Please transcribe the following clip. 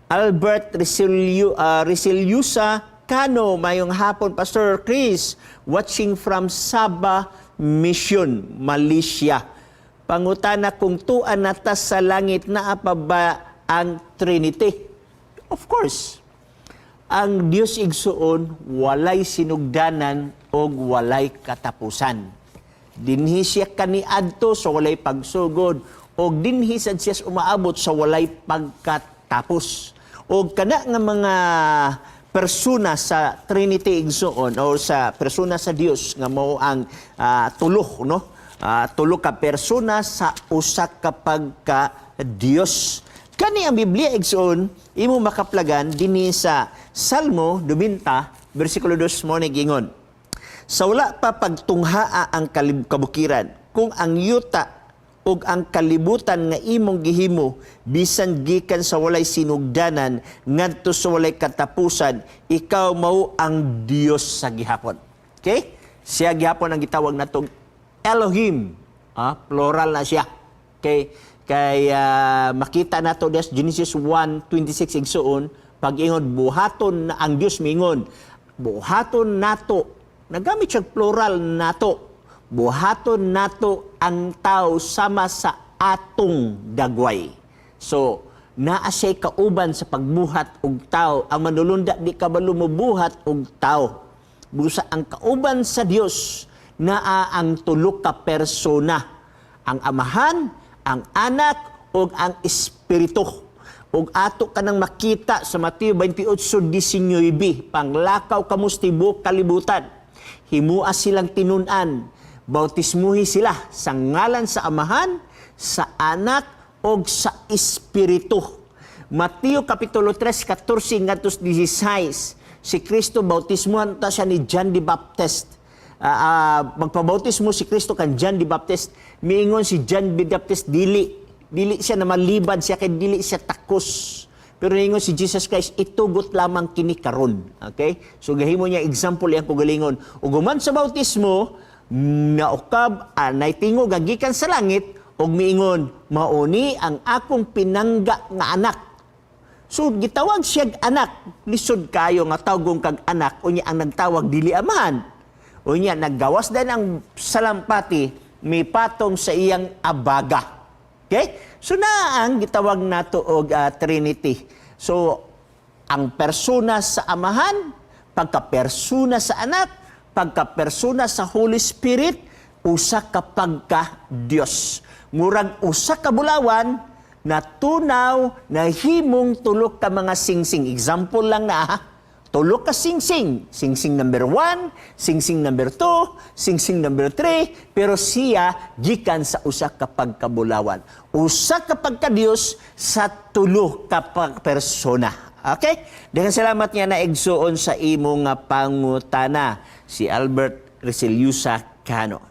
Albert Resiliusa Cano, mayong hapon, Pastor Chris, watching from Sabah Mission, Malaysia. Pangutana kung tuan nata sa langit, naa pa ba ang Trinity? Of course. Ang Dios, igsuon, walay sinugdanan og walay katapusan. Dinhi siya kaniadto sa walay pagsugod og dinhi sad siya umaabot sa walay pagkatapos. Og kana nga mga persona sa Trinity, igsuon, o sa persona sa Dios nga mao ang tulo, no? Tulo ka persona sa usa ka pagka Dios. Kani ang Biblia, igsuon, imo makaplagan dinhi sa Salmo 90 bersikulo 2 mo ni gingon. Sa wala pa pagtunghaa ang kabukiran, kung ang yuta ug ang kalibutan nga imong gihimo, bisan gikan sa walay sinugdanan ngadto sa walay katapusan, ikaw mao ang Dios sa gihapon. Okay? Siya gihapon ang gitawag natong Elohim. Plural na siya. Okay? Kay makita nato des Genesis 1:26, igsuon, pag-ingon buhaton na ang Dios mingon, buhaton nato, nagamit siya plural, nato, buhaton nato ang tao sama sa atong dagway. So naa siya'y kauban sa pagbuhat og tao. Ang manulunda di kabalo mobuhat og tao. Busa ang kauban sa Dios naa ang tulo ka persona: ang Amahan, ang Anak ug ang Espiritu. Ug ato kanang makita sa Mateo 28:19, panglakaw kamo sa tibuok kalibutan. Himua silang tinun-an, bautismuhi sila sa ngalan sa Amahan, sa Anak ug sa Espiritu. Mateo Kapitulo 3, 14 ngadto 16, si Kristo bautismuhan ta siya ni John the Baptist. Magpabautismo si Kristo kan John the Baptist. Miingon si John the Baptist, dili dili siya na malibad siya kay dili siya takos. Pero niingon si Jesus Christ, itugot lamang kini karon. Okay? So gahimo niya example iyang kaugalingon. Ug human sa bautismo, naukab anay tingog nga gikan sa langit ug miingon, "Mauni ang akong pinangga nga anak." So gitawag siya anak, lisod kayo nga tawgon kag anak unya ang nagtawag dili amahan. Unya naggawas din ang salampati, mipatong sa iyang abaga. Okay? So naa ang gitawag nato og Trinity. So ang persona sa Amahan, pagka-persona sa Anak, pagka-persona sa Holy Spirit, usa ka pagka Dios. Murag usa ka bulawan natunaw na himong tulo ka mga singsing. Example lang na ha. Tulo ka singsing. Singsing number 1, singsing number 2, singsing number 3, pero siya gikan sa usa ka pagkabulawan. Usa ka pagka-Dios sa tulo ka persona. Okay? Daghang salamat niya na, igsuon, sa imong nga pangutana, si Albert Resiliusa Cano.